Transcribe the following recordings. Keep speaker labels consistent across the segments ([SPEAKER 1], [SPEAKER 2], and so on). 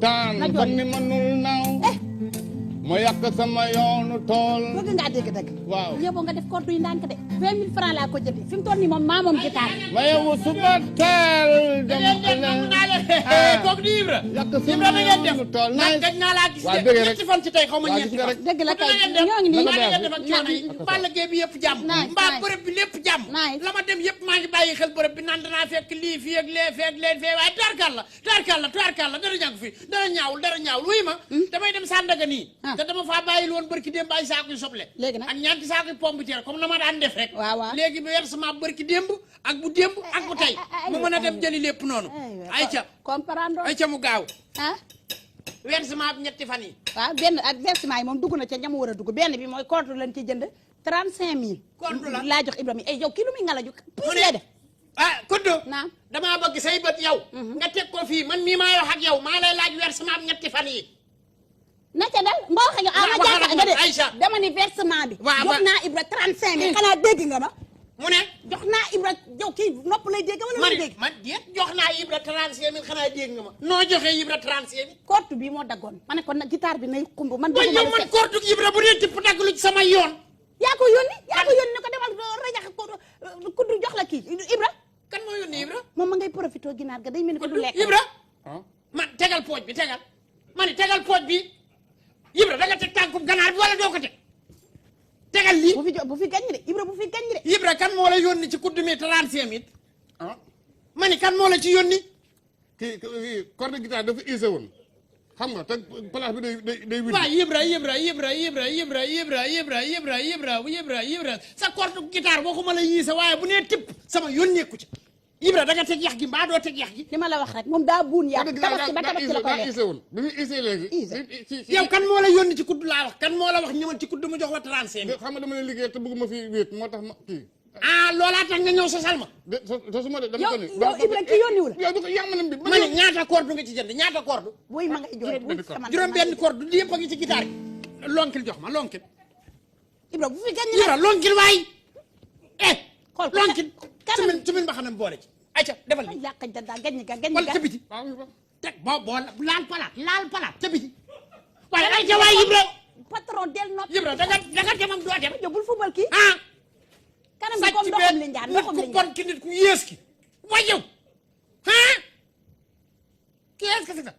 [SPEAKER 1] taan fan mi mënul naaw ma yàq sama yoonu tool.
[SPEAKER 2] bëgg ngaa dégg dëgg.
[SPEAKER 1] waaw
[SPEAKER 2] yóbboo nga def compte yu ndànk de 20 000 francs laa ko jëndee fi mu toll nii moom maa moom gitaar.
[SPEAKER 1] ma yeewu suba teel.
[SPEAKER 3] kooku di Ibra.
[SPEAKER 1] yàq
[SPEAKER 3] Ibra
[SPEAKER 1] sama
[SPEAKER 3] na ngeen def
[SPEAKER 1] yoonu tool.
[SPEAKER 3] gëj naa laa gis
[SPEAKER 1] waaw
[SPEAKER 3] de
[SPEAKER 1] dëgg rek
[SPEAKER 3] ñetti fan ci tey xaw ma ñeenti fan.
[SPEAKER 2] dëgg la kay
[SPEAKER 3] ñoo
[SPEAKER 2] ñoo ngi nii.
[SPEAKER 3] maa ngeen def ak coono yi Balla Gaye bi yëpp jàmm mbaa bërëb bi lépp jàmm la ma dem yëpp maa ngi bàyyi xel bërëb bi naan danaa fekk lii fii ak lee fee ak lee fee waaye tubaarkàlla dara ñàkk fi dara ñaawul wuy ma damay dem Sandaga nii te dama faa bàyyil woon bërki démb ay saako yu soble
[SPEAKER 2] léegi nag
[SPEAKER 3] ak ñaanti saako yu pomme de terre comme na ma daan def rek
[SPEAKER 2] waaw
[SPEAKER 3] léegi bi versement bërki démb ak bu démb ak bu tey mu mën a dem jëli lépp noonu ayca
[SPEAKER 2] comprendre
[SPEAKER 3] ayca mu gaaw
[SPEAKER 2] ah
[SPEAKER 3] versement bi ñetti fan yi
[SPEAKER 2] waaw benn ak versement yi moom dugg na ca ñamu war a dugg benn bi mooy compte lañ ci jënd 35000
[SPEAKER 3] compte la
[SPEAKER 2] laa jox Ibrahima ay yow kii lu muy ngalaju plus lay def
[SPEAKER 3] ah Kodo
[SPEAKER 2] naam
[SPEAKER 3] damaa bëgg say bët yow nga teg ko fii man mii maa wax ak yow maa lay laaj versement bi ñetti fan yi
[SPEAKER 2] na ca dal mboo wax nga ama jàkka nga de
[SPEAKER 3] Aïcha
[SPEAKER 2] dama ni versement bi
[SPEAKER 3] waaw
[SPEAKER 2] jox naa Ibra 35000 xanaa dégg nga ma
[SPEAKER 3] mu ne
[SPEAKER 2] jox naa Ibra yow kii nopp lay dégg wala lay dégg
[SPEAKER 3] man déet jox naa Ibra 35000 xanaa dégg nga ma noo joxee Ibra 35000
[SPEAKER 2] compte bi moo daggoon ma ne kon nag guitare bi nay xumb man
[SPEAKER 3] waaye yow man kortu Ibra bu dee tipp daggalu ci sama yoon
[SPEAKER 2] yaa ko yónni ni ko demal rajax kuddu jox la kii Ibra
[SPEAKER 3] kan moo yónni Ibra
[SPEAKER 2] moom ma ngay profité ginaar ga day mel ni ko du lekk
[SPEAKER 3] Ibra man tegal pooj bi tegal man tegal pooj bi Ibra da nga teg tànkub ganaar bi wala doo ko teg tegal lii
[SPEAKER 2] bu fi gañ de Ibra bu fi gañ de
[SPEAKER 3] Ibra kan moo la yónni ci kuddu mi 35000 ma ni kan moo la ci yónni
[SPEAKER 1] kii corde guitare dafa ise woon xam nga te place bi day wér.
[SPEAKER 3] waaw Ibra sa corde guitare waxuma la yii sa waaye bu nee tipp sama yónneeku ci Ibra da nga teg yax gi mbaa doo teg yax gi.
[SPEAKER 2] li ma la wax rek moom daa buun yàq tabaski ba tabaski la ko lekk
[SPEAKER 1] ise woon bi muy ise léegi.
[SPEAKER 3] yow kan moo la yónni ci kudd laa wax kan moo la wax ñëwal ci kudd mu jox la 35000.
[SPEAKER 1] xam nga dama ne liggéey te bëgguma fi wéet moo tax ma kii.
[SPEAKER 3] ah loolaa tax nga ñëw sosal ma.
[SPEAKER 1] sosuma de dama ko ni.
[SPEAKER 2] yow Ibra kii yónniwu la.
[SPEAKER 1] yow du ko yàmmalam bi.
[SPEAKER 3] ma ne ñaata corde nga ci jënd ñaata corde.
[SPEAKER 2] buy ma ngay jooy
[SPEAKER 3] juróom benn corde du yëpp a ngi ci guitare gi. lonkil jox ma lonkil.
[SPEAKER 2] Ibra bu fi gañ
[SPEAKER 3] Ibra lonkil waay.
[SPEAKER 2] xool
[SPEAKER 3] lonkil. tumin ba xam ne boole ci. ayca defal li
[SPEAKER 2] yàq da gañ ga gañ
[SPEAKER 3] wala
[SPEAKER 2] ga
[SPEAKER 3] ca biti teg boo laal palaat ca biti waaye ayca waay Ibra
[SPEAKER 2] patron del noppi
[SPEAKER 3] Ibra da nga demam doo dem
[SPEAKER 2] yow bul fubal kii
[SPEAKER 3] ah
[SPEAKER 2] kanam bi comme ndoxam li njaan ndoxam li
[SPEAKER 3] ku kon ki nit ku yées ki way yow ah qu'est-ce que c'est ça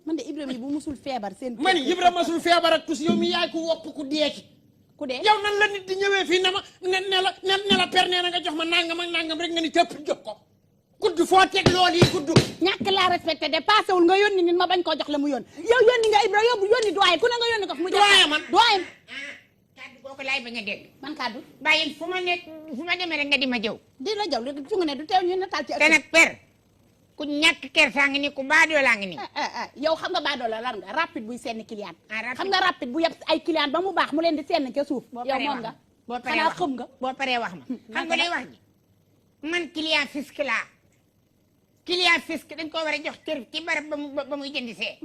[SPEAKER 2] man de Ibra mi bu musul feebar seen
[SPEAKER 3] man Ibra masul feebar ak kus yow mi yaay ku wopp ku dee ki
[SPEAKER 2] ku dee
[SPEAKER 3] yow nan la nit di ñëwee fii na ma ne la per nee na nga jox ma nangam ak nangam rek nga ni tëpp jox ko kudd foo teg loolu yi kudd
[SPEAKER 2] ñàkk laa respecté de passé wul nga yónni nit ma bañ koo jox la mu yónni yow yónni nga Ibra yóbbu yónni doyen ku ne nga yónni ko fu mu jox doyen
[SPEAKER 4] kaddu kooku laay bañ a dégg
[SPEAKER 2] man kaddu
[SPEAKER 4] bàyyil fu ma demee rek nga di ma jëw
[SPEAKER 2] di la jaw léegi su nga ne du teew ñu nataal ci
[SPEAKER 4] te nag per ku ñàkk kersaa ngi ni ku baadoo laa ngi ni
[SPEAKER 2] yow xam nga baadoo la lan nga rapide buy senn client
[SPEAKER 4] rapide.
[SPEAKER 2] xam nga rapide bu yeb ay client ba mu baax mu leen di senn ca suuf yow moom nga
[SPEAKER 4] boo paree
[SPEAKER 2] xanaa
[SPEAKER 4] wax
[SPEAKER 2] xam nga
[SPEAKER 4] boo paree wax ma xam nga day wax ji man client fisc laa client fisc dañ ko war a jox cër ci barab ba muy jëndi see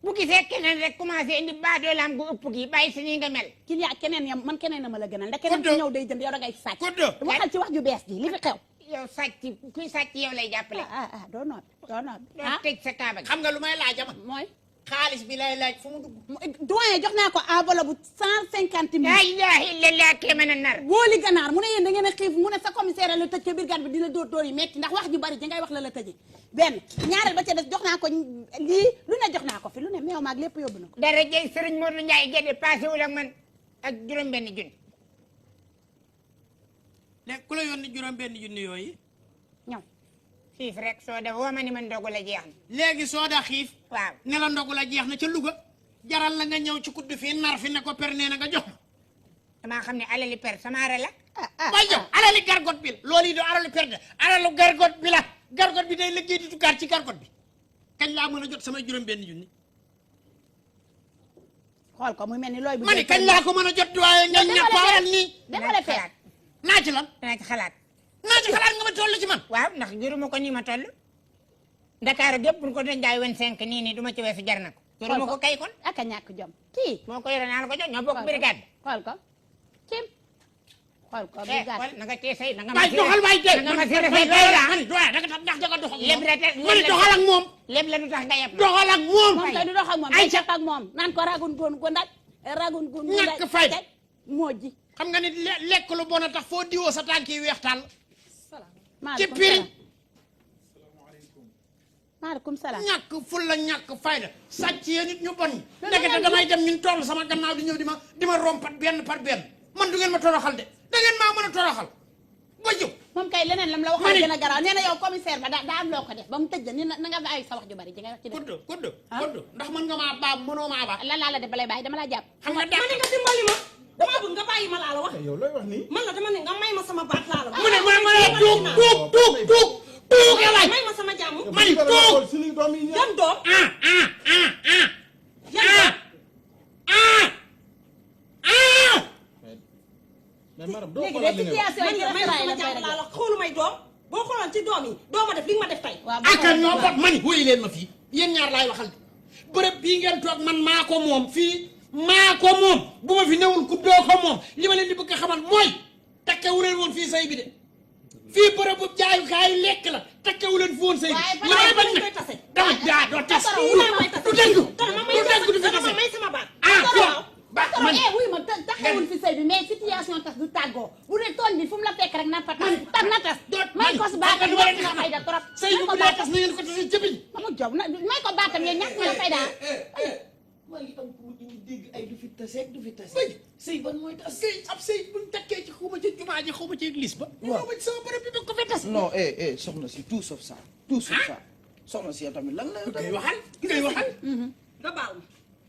[SPEAKER 4] bu gisee keneen rek commencé indi baadoo laam gu ëpp gi bàyyi si nii nga mel
[SPEAKER 2] client keneen yam man keneen na ma la gënal ndax keneen ku ñëw day jënd yow da ngay sàcc
[SPEAKER 3] Kodo
[SPEAKER 2] waxal ci wax ju bees ji li fi xew
[SPEAKER 4] yow sàcc kuy sàcc yow lay jàppale
[SPEAKER 2] doo noppi
[SPEAKER 4] doo tëj sa kaaba gi
[SPEAKER 3] xam nga lu may laaj ama
[SPEAKER 2] mooy
[SPEAKER 3] xaalis bi lay laaj fu mu dugg
[SPEAKER 2] doyen jox naa ko enveloppe bu 150 000
[SPEAKER 4] laa ilaaha illallah kee mën a nar
[SPEAKER 2] booli ganaar mu ne yéen da ngeen a xiif mu ne sa commissaire la tëj ca brigade bi dina dóor yi metti ndax wax ju bari ji ngay wax la tëje benn ñaareel ba ca des jox naa ko lii lu ne jox naa ko fi lu ne meew maag lépp yóbbu na ko
[SPEAKER 4] dara jëy sëriñ Modou Ndiaye Guède passé wul ak man ak juróom benn junni
[SPEAKER 3] léegi ku la yónni juróom benn junni yooyu
[SPEAKER 2] ñëw
[SPEAKER 4] xiif rek soo def woo ma ni man ndogu la jeex na
[SPEAKER 3] léegi soo da xiif
[SPEAKER 4] waaw
[SPEAKER 3] ne la ndogu la jeex na ca Louga jaral la nga ñëw ci kudd fii nar fi ne ko per nee na nga jox ma
[SPEAKER 4] damaa xam ne alali per sama ara la
[SPEAKER 3] waaye yow alali gargot bi la loolu yi do alalu per de alalu gargot bi la gargot bi day liggéey di tukkaat ci gargot bi kañ laa mën a jot samay juróom benn junni
[SPEAKER 2] xool ko muy mel ni looy bu
[SPEAKER 3] ma ni kañ laa ko mën a jot waaye nga ñappaaral nii
[SPEAKER 2] defale peer
[SPEAKER 3] naa ci lan
[SPEAKER 4] danaa ci xalaat
[SPEAKER 3] naa ci xalaat nga ma toll ci man
[SPEAKER 4] waaw ndax juruma ko nii ma toll Dakar gépp bu ko doon jaay 25 nii du ma ci weesu jar na ko juruma ko kay kon
[SPEAKER 2] ak a ñàkk jom kii
[SPEAKER 4] moo ko yore naa la ko jox ñoo bokk brigade
[SPEAKER 2] xool ko cim xool ko bi gàtt
[SPEAKER 4] na nga tee say na nga
[SPEAKER 3] waay doxal waay tey
[SPEAKER 4] na nga ma sere say tey la
[SPEAKER 3] mani doya da nga ndax jaga dox ak
[SPEAKER 4] leb rek
[SPEAKER 3] mani doxal ak moom
[SPEAKER 4] leb la du tax nga yeb
[SPEAKER 3] doxal ak moom
[SPEAKER 2] moom kay du dox ak moom day cap ak moom naan ko ragun gun gu ndaj ragun gun gu ndaj
[SPEAKER 3] ñàkk fay
[SPEAKER 2] moo ji
[SPEAKER 3] xam nga ni lekk lu bon a tax foo diwoo sa tànk yi weex tàll ci
[SPEAKER 2] maaleykum
[SPEAKER 3] piri
[SPEAKER 2] maaleykum salaam
[SPEAKER 3] ñàkk ful la ñàkk fayda sàcc yee nit ñu bon ndekete damay dem ñun toll sama gannaaw di ñëw di ma rompat benn par benn man du ngeen ma toroxal de da ngeen maa mën a toroxal ba jóg
[SPEAKER 2] moom kay leneen lam la waxal gën a garaaw nee na yow commissaire ba daa am loo ko def ba mu tëj la ni na nga bàyyi sa wax ju bari ji nga wax ci def
[SPEAKER 3] kudd ndax mën nga maa baab mënoo maa baax
[SPEAKER 2] lan laa la def ba lay bàyyi dama laa jàpp
[SPEAKER 3] xam nga
[SPEAKER 5] ma ne nga dimbali ma damaa bëgg nga bàyyi ma laa la wax
[SPEAKER 6] yow looy wax nii.
[SPEAKER 5] man la dama ne nga may ma sama baat laa la wax
[SPEAKER 3] mu ne tuug ya waay
[SPEAKER 5] may ma sama jàmm
[SPEAKER 3] mani tuug
[SPEAKER 6] suñu doom yi
[SPEAKER 5] yan doom yan doom
[SPEAKER 6] mais madame doo
[SPEAKER 2] léegi
[SPEAKER 6] xoolal
[SPEAKER 2] de
[SPEAKER 6] li nga wax.
[SPEAKER 2] situation yi
[SPEAKER 5] man may ma sama jàmm laa la wax xoolu may doom boo xooloon ci doom yi doo ma def li nga ma def tey
[SPEAKER 3] aka ñoo bot mani wóoyu leen ma fii yéen ñaar laay waxal bërëb bii ngeen toog man maa ko moom fii maa ko moom bu ma fi newul ku doo ko moom li ma leen di bëgg a xamal mooy takkewu leen woon fii say bi de fii bërëb bu jaayukaay lekk la takkewu leen fi woon say bi li may bañ nag dama daa doo tas du dëgg du fi tase
[SPEAKER 5] may sama baat
[SPEAKER 2] man wuy ma taxawul fi sëy bi mais situation tas du tàggoo bu dee tool bi fu mu la fekk rek na fa tas na tas may ko si baatam ñàkk nga fayda trop
[SPEAKER 3] say bi bu dee tas na ngeen ko tase jëbiñ
[SPEAKER 2] mu job na may ko baatam yéen ñàkk nga fayda
[SPEAKER 7] maa ngi am ku ñu dégg ay du fi tase du fi tase.
[SPEAKER 3] bëy
[SPEAKER 7] sëy ban mooy tas.
[SPEAKER 3] sëy ab sëy buñ takkee ci xuma ci jumaa ji xuma ci église ba
[SPEAKER 7] waaw
[SPEAKER 3] ba ci sama bërëb bi ba ko fee tas
[SPEAKER 7] non soxna si tout sauf ça. tout sauf ça soxna si yow tamit lan la yow
[SPEAKER 3] ngay
[SPEAKER 7] tamit.
[SPEAKER 3] waxal ngay waxal
[SPEAKER 5] nga baal ma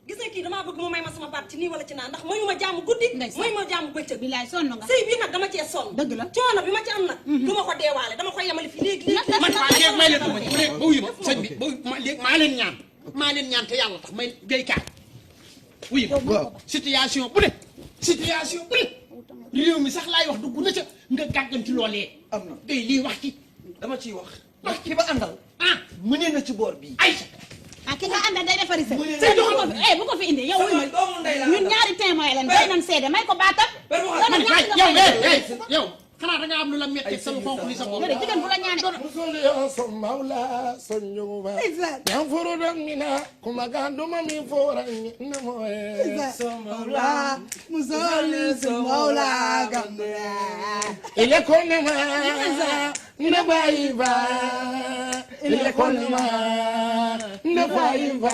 [SPEAKER 5] gis nga kii damaa bëgg mu may ma sama baat ci nii wala ci naa ndax mayu ma jàmm guddi mayu ma jàmm bëccëg
[SPEAKER 2] bilaay sonn nga
[SPEAKER 5] sëy bii nag dama cee sonn
[SPEAKER 2] dëgg la
[SPEAKER 5] coono bi ma ci am nag du ma ko deewaale dama koy yemale fi léegi léegi
[SPEAKER 3] man waa léegi may leen ko ma ba wuyu ma sëñ bi ba léegi maa leen ñaan te yàlla tax may béykat wuyu
[SPEAKER 7] waaw
[SPEAKER 3] situation bu ne réew mi sax laay wax dugg na ca nga gàggan ci loolee
[SPEAKER 7] am na
[SPEAKER 3] day lii wax ci
[SPEAKER 7] dama ciy wax. ndax ki ba àndal.
[SPEAKER 3] ah
[SPEAKER 7] mënee na ci boor bii.
[SPEAKER 3] ay
[SPEAKER 2] ki nga àndal day defari sëy
[SPEAKER 7] Mu ne
[SPEAKER 2] sëy bu ko fi indi yow wuy ma
[SPEAKER 7] doomu ndey la
[SPEAKER 2] ñun ñaari témoin lan day nan seede may ko baatam
[SPEAKER 3] man yow xanaa da nga am lu la metti sa lu xonq li sa bopp
[SPEAKER 2] jigéen bu la ñaane
[SPEAKER 1] musoli on so mawla sonjuba yan furu dam mina kuma ganduma mi fora ni moye
[SPEAKER 7] so mawla musoli so mawla gambra.
[SPEAKER 1] ile konema ne bayiba ile konema ne bayiba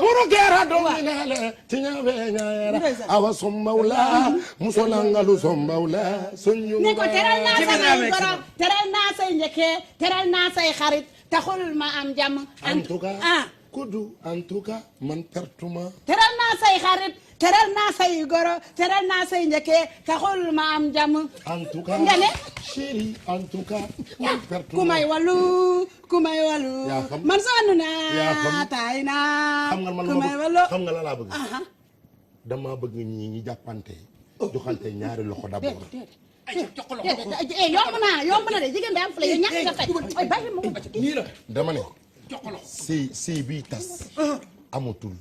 [SPEAKER 1] furu gera dominale tinya be nyaara awa so mawla musolangalu so mawla
[SPEAKER 2] ne ko teral naa say goro teral naa say njëkke teral naa say xarit taxul ma am jàmm
[SPEAKER 1] en tout cas kudu en tout cas man pertuma
[SPEAKER 2] teral naa say xarit teral naa say goro teral naa say njëkke taxul ma am jàmm
[SPEAKER 1] en tout cas
[SPEAKER 2] nga ne
[SPEAKER 1] chérie en tout cas man pertuma
[SPEAKER 2] ku may walu
[SPEAKER 1] yaa xam
[SPEAKER 2] man sonn
[SPEAKER 1] yaa xam
[SPEAKER 2] naa taay naa
[SPEAKER 1] xam nga man
[SPEAKER 2] ku may walu
[SPEAKER 1] xam nga la laa bëgg dama bëgg ñi jàppante joxante ñaari loxo d'abord
[SPEAKER 2] yomb na de jigéen day am fu la yow ñàkk nga fay ay bàyyi ma
[SPEAKER 7] nii la.
[SPEAKER 1] dama ne sëy bii tas amatul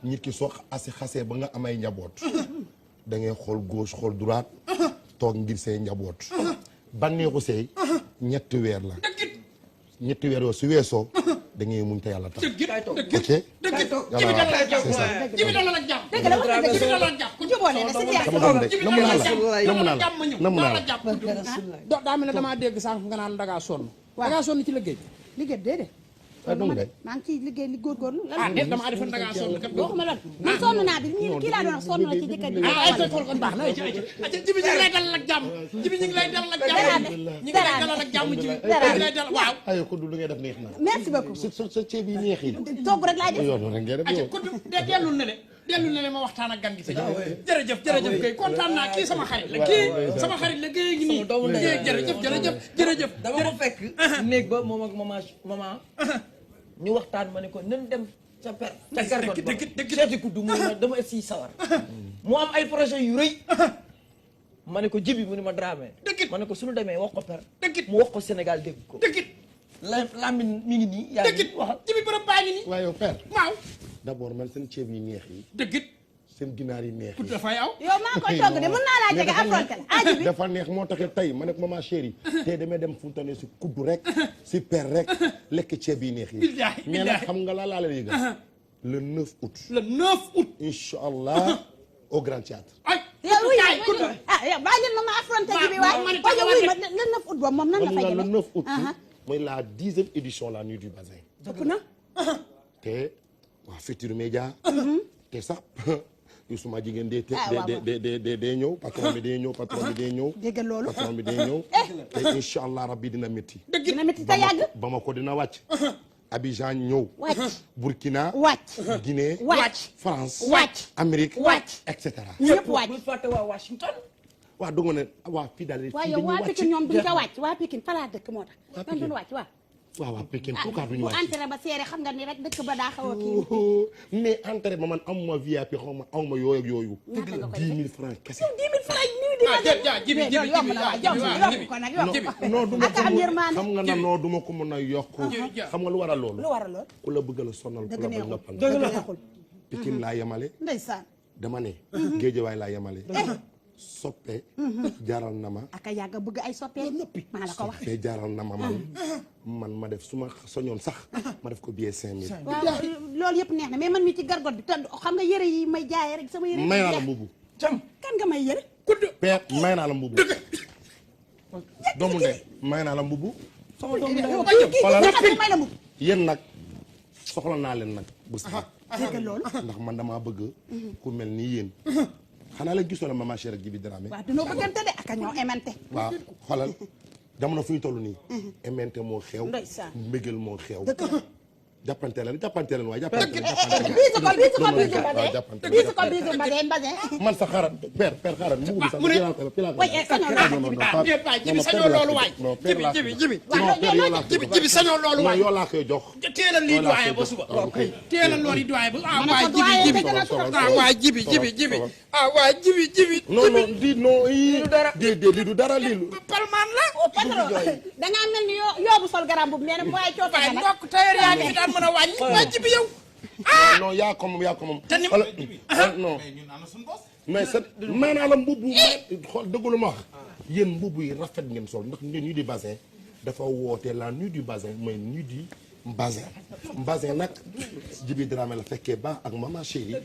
[SPEAKER 1] nit ki soo xasee ba nga amay njaboot da ngay xool gauche xool droite toog ngir say njaboot banneexu sëy ñetti weer la ñetti weer yoo su weesoo da ngay muñ te yàlla tax ok
[SPEAKER 3] jibi dala la jàmm
[SPEAKER 2] dëgg la wax dëgg
[SPEAKER 3] jibi dala la jàmm ku
[SPEAKER 2] jubóole na si
[SPEAKER 1] sama doom de namu naa la
[SPEAKER 3] daa mel ne damaa dégg sànq nga naan dangaa sonn dangaa sonn ci liggéey
[SPEAKER 2] liggéey déedéet
[SPEAKER 1] doomu day
[SPEAKER 2] maa ngi ciy liggéey li góorgóorlu lan
[SPEAKER 3] déet damaa defoon dangaa sonn kat
[SPEAKER 2] waxuma lan man sonn naa bi kii laa doon wax sonn na ci jëkkër ji
[SPEAKER 3] ay kon kon baax na ay jibi ñu ngi lay dalal ak jàmm jibi ñu ngi lay dalal ak jàmm ñu ngi lay dalal ak jàmm jibi ñu ngi lay dalal waaw
[SPEAKER 1] ay ko du lu ngay def neex na
[SPEAKER 2] merci beaucoup
[SPEAKER 1] sa ceeb yi neex yi
[SPEAKER 2] togg rek laay def
[SPEAKER 1] yoon rek ngay def yow
[SPEAKER 3] ko dellul na le ma waxtaan ak gan gi sa jërëjëf kay kontaan naa kii sama xarit la kii sama xarit la géey ngi nii jërëjëf
[SPEAKER 7] dama ko fekk néeg ba moom ak maman ñu waxtaan ma ne ko nan dem sa per ca gargot ba seeti kuddu mu ne ma dama si sawar mu am ay projet yu rëy ma ne ko jibi mu ne ma Dramé ma ne ko suñu demee wax ko per mu wax ko Sénégal dégg ko Lamine mi ngi nii yaa ngi waxal
[SPEAKER 3] jibi bërëb baa ngi nii
[SPEAKER 1] waaye yow père
[SPEAKER 3] waaw
[SPEAKER 1] d'abord man seen ceeb yi neex yi
[SPEAKER 3] dëggit
[SPEAKER 1] seen ginaar yi neex yi.
[SPEAKER 3] dafay aw.
[SPEAKER 2] yow maa koy togg de mën naa laa jege affronté la aji bi
[SPEAKER 1] dafa neex moo taxee tey ma ne ko maman chérie tey damay dem fu mu toll nii si kuddu rek si per rek lekk ceeb yi neex yi.
[SPEAKER 3] Billahi,
[SPEAKER 1] mais nag xam nga laa leen yëgal le 9 août.
[SPEAKER 3] le 9 août.
[SPEAKER 1] incha allah au Grand Théâtre.
[SPEAKER 3] ay
[SPEAKER 2] yow wuy
[SPEAKER 3] kaay kudd.
[SPEAKER 2] ah yow bàyyi leen ma affronté ji bi
[SPEAKER 3] waaw
[SPEAKER 2] waay
[SPEAKER 3] man
[SPEAKER 2] waaye wuy ma le 9 août boobu moom nan la
[SPEAKER 1] xam
[SPEAKER 2] fay
[SPEAKER 1] nga le
[SPEAKER 2] demee
[SPEAKER 1] 9 août. mooy la 10e édition la nuit du bazin.
[SPEAKER 2] ëpp na
[SPEAKER 1] te waa Futurs Médias. te sax Youssouma jigéen dee dee ñëw patron bi dee ñëw patron bi dee ñëw.
[SPEAKER 2] dégg loolu
[SPEAKER 1] patron bi dee ñëw. te incha allah rabbi dina métti.
[SPEAKER 2] dina métti te yàgg
[SPEAKER 1] Bamako dina wàcc. Abidjan ñëw.
[SPEAKER 2] wàcc
[SPEAKER 1] Burkina.
[SPEAKER 2] wàcc
[SPEAKER 1] Guinée.
[SPEAKER 2] wàcc
[SPEAKER 1] France.
[SPEAKER 2] wàcc
[SPEAKER 1] Amérique.
[SPEAKER 2] wàcc
[SPEAKER 1] et cetera.
[SPEAKER 2] ñëpp wàcc
[SPEAKER 7] bul fàtte waa Washington.
[SPEAKER 1] waa dugg ne waa fii daal fii
[SPEAKER 2] waaye
[SPEAKER 1] dañuy
[SPEAKER 2] waa
[SPEAKER 1] wàcc.
[SPEAKER 2] Pikine ñoom duñ ko wàcc waa Pikine fa laa dëkk moo tax man duñ wàcc waaw
[SPEAKER 1] waa Pikine pourquoi duñu
[SPEAKER 2] bu
[SPEAKER 1] wàcc.
[SPEAKER 2] entrée ba seere xam nga ni rek dëkk ba daa xaw a kii
[SPEAKER 1] mais entrée ba man amuma VIP xaw ma amuma yooyu ak yooyu.
[SPEAKER 2] ñaata nga koy
[SPEAKER 1] 10 000 francs kese.
[SPEAKER 2] 10 000 francs nii di
[SPEAKER 3] jibi jibi
[SPEAKER 2] yomb na waaw yomb ko nag yomb ko
[SPEAKER 1] non du ma
[SPEAKER 2] ak am yërmande
[SPEAKER 1] xam nga na non du ma ko mën a yokk. xam nga lu waral loolu.
[SPEAKER 2] lu waral lool
[SPEAKER 1] ku la bëgg la sonal ku la bëgg noppal.
[SPEAKER 2] dëgg neexul
[SPEAKER 1] Pikine laa yemale.
[SPEAKER 2] ndeysaan
[SPEAKER 1] dama ne. Géejawaay laa yemale. soppe. jaral na ma.
[SPEAKER 2] ak a yàgg bëgg ay soppee maa la ko wax
[SPEAKER 1] soppe jaral na ma man ma def su ma soñoon sax ma def ko billet 5000.
[SPEAKER 2] waaw loolu yëpp neex na mais man mi ci gargot bi te xam nga yëre yi may jaayee rek sama yëre
[SPEAKER 1] may naa la mbubu.
[SPEAKER 2] kan nga may yëre
[SPEAKER 1] père may naa la mbubu. doomu ne may naa la mbubu.
[SPEAKER 7] sama doom bi
[SPEAKER 2] yow kii nga may la mbubb
[SPEAKER 1] yéen nag soxla naa leen nag. bés
[SPEAKER 2] dégg loolu
[SPEAKER 1] ndax man damaa bëgg. ku mel ni yéen. xanaa la gisoo la maman chérie ak Djiby Dramé.
[SPEAKER 2] waaw dunoo bëggante de ak a ñoo emante
[SPEAKER 1] waaw xoolal jamono fu ñu toll nii. emante moo xew.
[SPEAKER 2] ndeysaan
[SPEAKER 1] mbëggal moo xew.
[SPEAKER 2] dëgg
[SPEAKER 1] jàppante leen waaye jàppante leen.
[SPEAKER 2] biisu ko biisu ko
[SPEAKER 1] jàppante
[SPEAKER 2] biisu mbadee
[SPEAKER 1] man sa xaaral père xaaral mbubu bi sax
[SPEAKER 3] mu ne jibi sañoo loolu waay jibi sañoo loolu waay
[SPEAKER 1] yoo laa koy jox.
[SPEAKER 3] teelal lii doyen ba suba teelal loolu doyen ba waay jibi waay jibi
[SPEAKER 1] non di non lii du dara lii
[SPEAKER 3] palmaan la
[SPEAKER 2] da ngaa mel ni yoobu sol garam boobu nee na waaye cooto
[SPEAKER 3] waay
[SPEAKER 2] nga nag
[SPEAKER 3] mbokk tailleur yaa ngi fi daan mën a wàññi waay jibi yow
[SPEAKER 1] non yaa ko moom
[SPEAKER 3] te ni
[SPEAKER 1] non mais sa may naa la mbubu xool dëggu lu ma wax yéen mbubu yi rafet ngeen sol ndax nuit du bazin dafa woote la nuit du bazin mooy nuit du bazin nag Djiby Dramé la fekkee ba ak maman chérie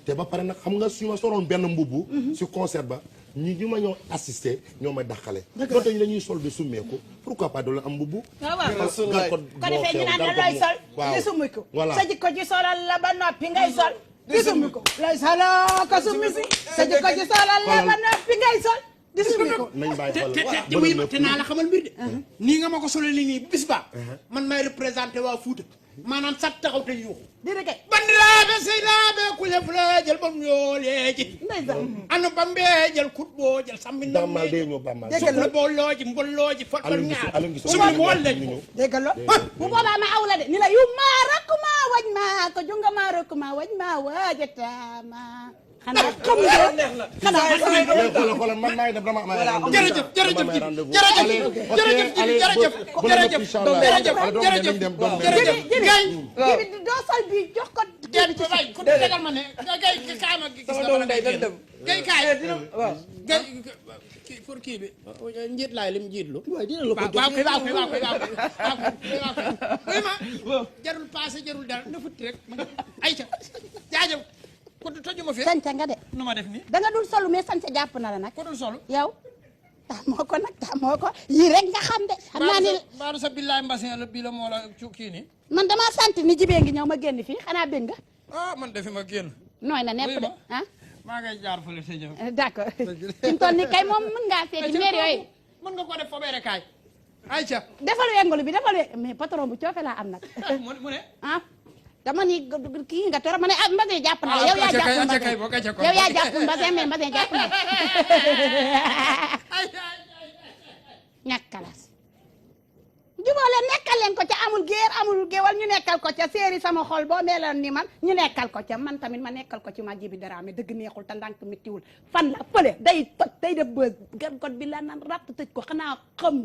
[SPEAKER 1] te ba pare nag xam nga su ma soroon benn mbubu si concert ba ñu ma ñëw assister ñoo may dàqale doonte ñu dañuy sol di summeeku pourquoi pas doo la am mbubu
[SPEAKER 2] ko defee ñu naan la looy sol di summi ko sa jikko ji solal la ba noppi ngay sol di summi ko looy soloo ko summi si sa jikko ji solal la ba noppi ngay sol di summi ko
[SPEAKER 1] nañ bàyyi xool
[SPEAKER 3] te wuy ma te naa la xamal mbir de nii nga ma ko solo li nii bis ba man may représenté waa Fuuta maanaam sat taxaw te yuuxu
[SPEAKER 2] direge
[SPEAKER 3] bandiraɓe sehilaɓe kule fulajel ɓam yooleji ano bambe jel kuɗɓo jel
[SPEAKER 1] Bammal day ñëw Bammal
[SPEAKER 3] sohla bolloji mbolloji fotbal ñaar
[SPEAKER 1] Aliou Ngousse
[SPEAKER 3] sumi wolleji
[SPEAKER 2] dégg lo bu boobaa ma awla de ni la yu maa rakkuma waj ma ko junga maa rakkuma waj ma waajatama xanaa xam nga
[SPEAKER 7] neex na
[SPEAKER 2] xanaa
[SPEAKER 1] xoolal man maay def dama am ay
[SPEAKER 3] jërëjëf jërëjëf
[SPEAKER 2] jibi doo sol bi jox ko
[SPEAKER 3] gay ko tegal ma ne gay kaay ma gis
[SPEAKER 7] sama doom day dañ dem
[SPEAKER 3] gay kaay
[SPEAKER 7] waaw
[SPEAKER 3] gay pour kii bi njiit laay lim njiitlu
[SPEAKER 7] waaye dina la ko
[SPEAKER 3] waaw kay waaw kay ma jarul passé jarul dara na futti rek ayca jaajëf ko tojuma fi
[SPEAKER 2] sance nga de
[SPEAKER 3] nu ma def nii
[SPEAKER 2] da nga dul solu mais sance jàpp na la nag
[SPEAKER 3] ko dul solo
[SPEAKER 2] yow taamoo ko nag taamoo ko yii rek nga xam de xam naa ni
[SPEAKER 3] baaru sa billaay mbasin la bii la moo la kii nii
[SPEAKER 2] man damaa sant ni jibee ngi ñëw ma génn fii xanaa bëgg nga
[SPEAKER 3] ah man defi ma génn
[SPEAKER 2] nooy na nepp de ah
[SPEAKER 3] maa ngay jaar fële sa jëm
[SPEAKER 2] d'accord fi mu toll ni kay moom mën ngaa seeti maire yooyu
[SPEAKER 3] mën nga ko def fobeere kaay ayca
[SPEAKER 2] defal wengulu bi defal we mais patron bu coofe laa am nag
[SPEAKER 3] mu ne
[SPEAKER 2] ah dama ni kii nga tora ma ne ah Mbase jàpp na la yow yaa jàpp Mbase yow yaa jàpp Mbase mais Mbase jàpp na ñàkk kalaas jubóole nekkal leen ko ca amul géer amul géwal ñu nekkal ko ca séeri sama xol boo meloon ni man ñu nekkal ko ca man tamit ma nekkal ko ci ma Djiby Dramé dëgg neexul te ndànk mittiwul fan la fële day toj day def bës gargot bi la naan ratt tëj ko xanaa xam